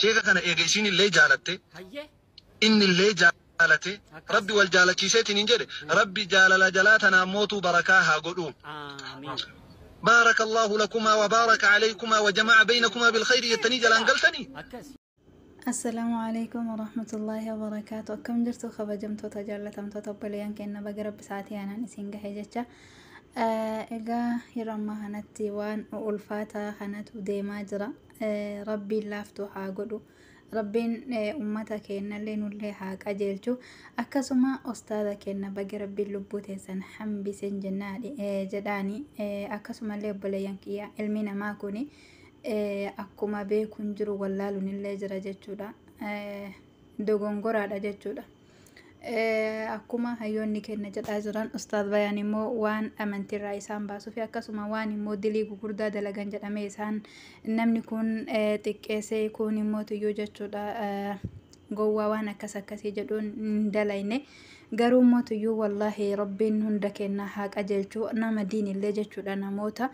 Sheeka kana eega isiin illee jaalatte, inni illee jaalate, Rabbi wal jaalachiiseetiin hin jedhe, Rabbi jaalala jalaa tanaan mootuu barakaa haa godhu. Aamiin. Baaraka Allaahu lakumaa wa baaraka alaykumaa wa jama'a baynakumaa bil khayri jettanii jalaan galtanii. Akkasi. Assalaamu alaikum warahmatullaahi wabarakaatu. Akkam jirtu kabajamtoota jaallatamtoota obboleeyyan keenya, baga Rabbi sa'aatii aanaan isin gahe jecha. Egaa yeroo ammaa kanatti waan ulfaataa kanatu deemaa jira. Rabbiin laaftuu haa godhu. Rabbiin ummata keenyallee nullee haa qajeelchu. Akkasuma ustaaza keenya baga Rabbiin lubbuu teessan hambisen jedhaani. Akkasumallee obboleeyyan kiyya, ilmi namaa kuni akkuma beekuun jiru wallaaluun illee jira jechuudha. Dogongoraadha jechuudha. Akkuma hayyoonni keenya jedhaa jiran, Ustaaz Bayaan immoo waan amantiirraa isaan baasuu fi akkasuma waan immoo dilii gugurdaa dalagan jedhamee isaan namni kun xiqqeessee, kun immoo tuyyuu jechuudha, gowwaa waan akkas akkasii jedhuun hin dalayne. Garuu immoo tuyyuu wallaahi Rabbiin hunda keenya haa qajeelchu. Nama diin illee jechuudha, namoota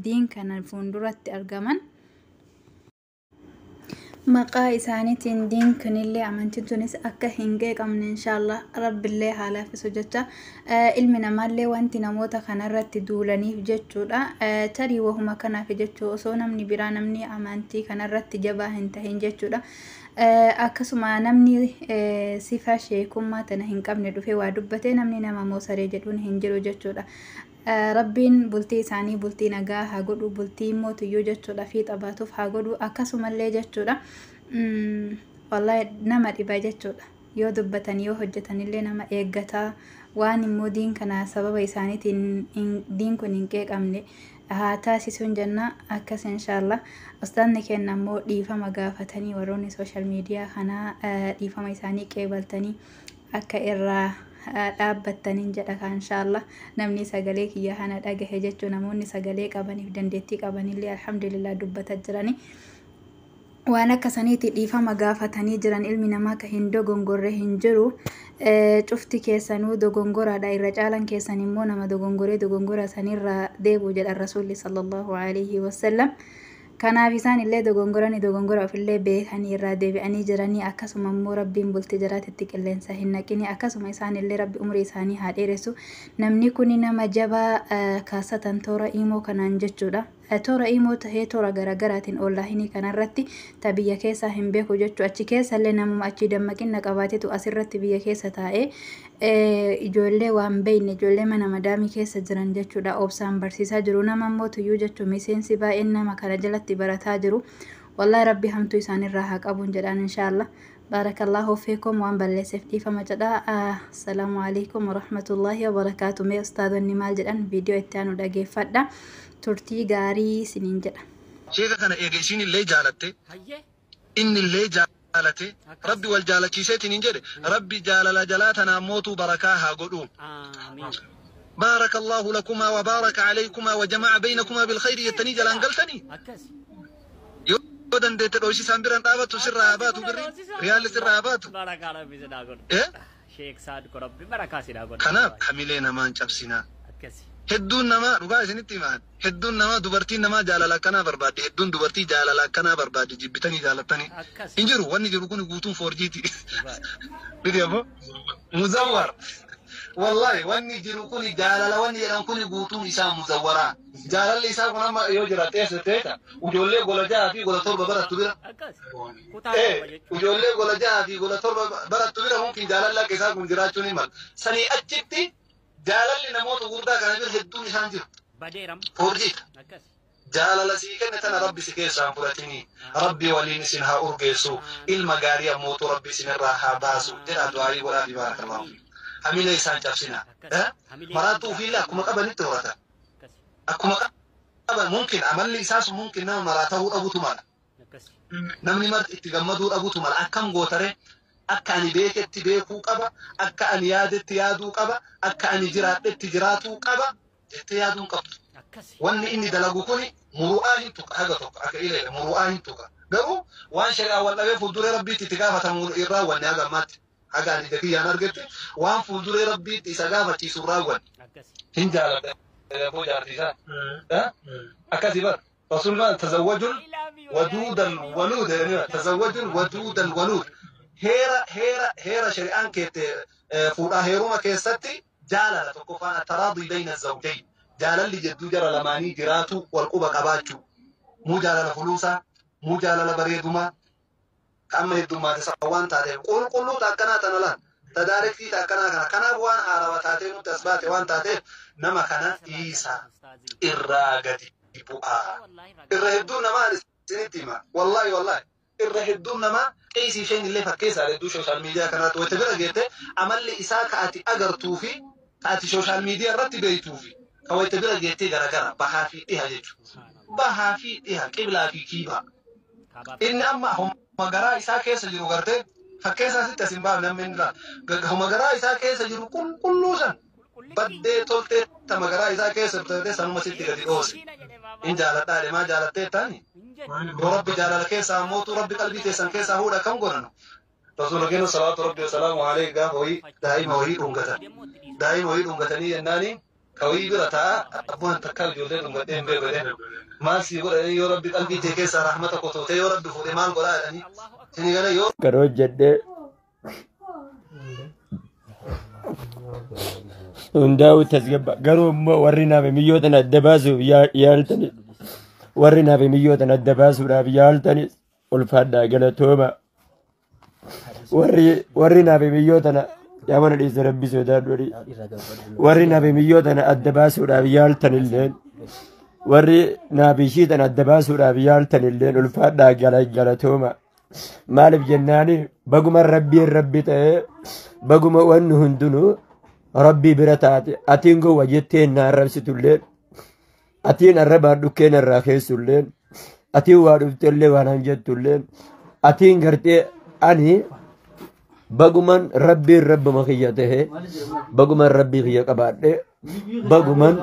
diin kana fuulduratti argaman. Maqaa isaaniitiin diin kunillee amantiin tunis akka hin qeeqamne inshaallah Rabbillee haa laaffisu jecha. Ilmi namaallee wanti namoota kanarratti duulaniif jechuudha, tarii wahuma kanaaf jechuu, osoo namni biraa, namni amantii kanarratti jabaa hin tahin jechuudha, akkasuma namni sifa sheekummaa tana hin qabne dhufee waa dubbate, namni nama moosaree jedhuun hin jiru jechuudha. Rabbiin bultii isaanii bultii nagaa haa godhu, bultii immoo tuyyuu jechuudha fiixa baatuuf haa godhu. Akkasumallee jechuudha, wallaahi nama dhiba jechuudha. Yoo dubbatan, yoo hojjetanillee nama eeggataa waan immoo diin kana sababa isaaniitiin diin kun hin qeeqamne haa taasisuun jenna. Akkas inshaallah ustaanni keenya immoo dhiifama gaafatanii, warroonni social media kanaa dhiifama isaanii qeebaltanii akka irraa dhaabbattaniin jedha ka inshaallah. Namni sagalee kiyya kana dhagahe jechuu, namoonni sagalee qabaniif dandeettii qabanillee alhamdulillah dubbata jirani. Waan akka saniiti dhiifama gaafatanii jiran. Ilmi namaa ka hin dogongorre hin jiru. Cufti keessanuu dogongoraadha, irra caalan keessan immoo nama dogongoree dogongora sanirraa deebi'u jedhan Rasuulli sallallahu alaihi wasallam. Kanaaf isaan illee dogongoranii dogongora ofillee beekanii irraa deebi'anii jiranii. Akkasuma immoo Rabbiin bultii jaraatitti qilleensa hin naqini. Akkasuma isaan illee Rabbi umrii isaanii haa dheeressu. Namni kuni nama jabaa kaasatan toora imoo kanaan jechuudha. Toora imoo tahee toora garaagaraatiin onlaayinii kanarratti ta biyya keessaa hin beeku jechuu, achi keessallee namuma achii dammaqinna qabaatetu asirratti biyya keessa taa'ee ijoollee waan beeyne, ijoollee mana madaamii keessa jiran jechuudha, obsaan barsiisaa jiru. Nama immoo tuyyuu jechuun miseensi baay'een nama kana jalatti barataa jiru. Wallahi Rabbi hamtuu isaanirraa haa qabuun jedhaan inshaallah. Baarakallahu fiikum, waan balleesseef dhiifama jedha. Assalaamu alaikum warahmatullaahi wabarakaatu. Mee ustaadonni maal jedhan viidiyoo itti aanu dhageeffadha. Turtii gaarii isiniin jedha. Sheeka kana eega isiin illee jaalatte, inni illee jaalate, Rabbi wal jaalachiiseetiin hin jedhe, Rabbi jaalala jalaa tanaan mootuu barakaa haa godhu. Aamiin. Baaraka Allaahu lakumaa wa baaraka alaykumaa wa jama'a baynakumaa bil khayri jettanii jalaan galtanii. Akkasi. Yoo dandeette dhoysisaan biraan dhaabattu, sirraa haa baatu, birri riyaalli sirraa haa baatu. Barakaa Rabbi sinaa godhu. Eh? Sheek Saad ko Rabbi barakaa sinaa godhu. Kanaaf hamilee namaan cabsinaa. Akkasi. Hedduun namaa, dhugaa isinitti himaan, hedduun namaa, dubartiin namaa jaalala akkanaa barbaadde, hedduun dubartii jaalala akkanaa barbaadde, jibbitanii jaalattanii. Akkas. Hin jiru, wanni jiru kun guutuun foorjiiti. Miti ammoo muzawwar. Wallahi wanni jiru kun, jaalala wanni jedhan kun guutuun isaa muzawwaraa. Jaalalli isaa kun amma yoo jiraatte eessa ta'eeta ijoollee gola 6 fi gola 7 barattu bira. Akkas. Kutaa 7 jechuudha. Ijoollee gola 6 fi gola 7 barattu bira mumkin jaalalli akka isaa kun jiraachuu ni mala. Sanii achitti jaalalli namoota gurguddaa kana bira hedduun isaan jiru. Badeeram. Foorjiidha. Akkas. Jaalala sii kenne tana Rabbi si keessaan fudhatini. Rabbi waliin isin haa urgeessu. Ilma gaarii ammootu Rabbi isin irraa haa baasu. Jedha du'aayii godhaa fi baarakallahu fi. Hamilee isaan cabsina. Maraattuu ofiillee akkuma qabanitti horatan. Akkas. Akkuma qaban mumkin amalli isaas mumkin nama maraa ta'uu dhabutu mala. Akkas. Namni marti itti gammaduu dhabutu mala. Akkam gootare, akka ani beeketti beekuu qaba. Akka ani yaadetti yaaduu qaba. Akka ani jiraadhetti jiraatuu qaba. Jettee yaaduu hin qabdu. Akkasi. Wanni inni dalagu kuni muru'aa hin tuqa, haga tokko akka ileele muru'aa hin tuqa. Garuu waan shari'aa wal dhabee fuulduree Rabbiitti itti gaafatamu hin raawwanne haga ammaatti. Haga ani ija kiyyaan argetti waan fuulduree Rabbiitti isa gaafachiisu hin raawwanne. Akkasi. Hin jaaladha. Koo jaartii isaa. Akkasii bar. Rasuulli tazawwajul waduudan waluud tazawwajul waduudan waluud heera heera heera shari'aan keette fuudhaa heeruma keessatti jaalala tokkoffaan attaraadii bayna zawjayn jaalalli jedduu jara lamaanii jiraatu wal quba qabaachuu muu jaalala fuluusaa muu jaalala bareedumaa amma heddummaate isa waan taateef qulqulluu akkanaa tana laan tadaarektii akkanaa kana kanaaf waan haarawa taatee nutti as baate waan taateef nama kana dhiisa irraa gadi bu'aa irra hedduun namaa isinitti hima wallaahi wallaahi irra hedduun namaa qeesii isheen illee fakkeessaa hedduu sooshaal miidiyaa kanaatti wayita bira geette amalli isaa ka ati agartuu fi ka ati sooshaal miidiyaa irratti beektuu fi ka wayita bira geettee garagara bahaa fi dhiha jechuudha. Bahaa fi dhiha qiblaa fi kiibaa. Inni amma homa garaa isaa keessa jiru gartee fakkeessaa sitti as hin baafne amma inni laala. Homa garaa isaa keessa jiru qulqulluu san baddee toltee tama garaa isaa keessa toltee sanuma sitti gadi dhoose. In jaaladhaa deemaa jaalattee taani. Yoo rabbi jaalala keessaa mootuu rabbi qalbii teessan keessaa fuudha kam godhanu. Rasuula keenya salaatu rabbi wasalaamu alayhi gaafa wayii daa'ima wayii dhungatan. Daa'ima wayii dhungatanii jennaani ka wayii bira taa'a abbaan takkaa ijoollee dhungadhee hin beeku jedhee. Maal sii godhanii yoo rabbi qalbii tee keessaa rahmata kotootee yoo rabbi fuudhe maal godhaa jedhanii. Isin gara yoo Kan hojjedhee hundaa'u tasgabba garuu immoo warri naaf miyyootan adda baasuuf yaaltani warri naaf miyyootan adda baasuudhaaf yaaltani ulfaadhaa galatooma warri warri naaf miyyootan yaa mana dhiisa rabbi sodaadhu warri naaf miyyootan adda baasuudhaaf yaaltan illeen warri naaf ishiitan adda baasuudhaaf yaaltan illeen ulfaadhaa galatooma maaliif jennaani baguma rabbiin rabbi ta'ee baguma wanni hundinuu rabbii bira taate atiin gowwa jetteen na arrabsitulleen atiin arrabaan dhukkeen irraa keessulleen atiin waa dhuftellee waan han jettulleen atiin gartee ani baguman rabbiin rabbuma kiyya tahe baguman rabbii kiyya qabaadhe baguman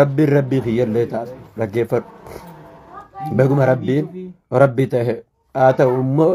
rabbiin rabbii kiyyallee taate dhaggeeffadhu baguma rabbiin rabbi tahe haa ta'u immoo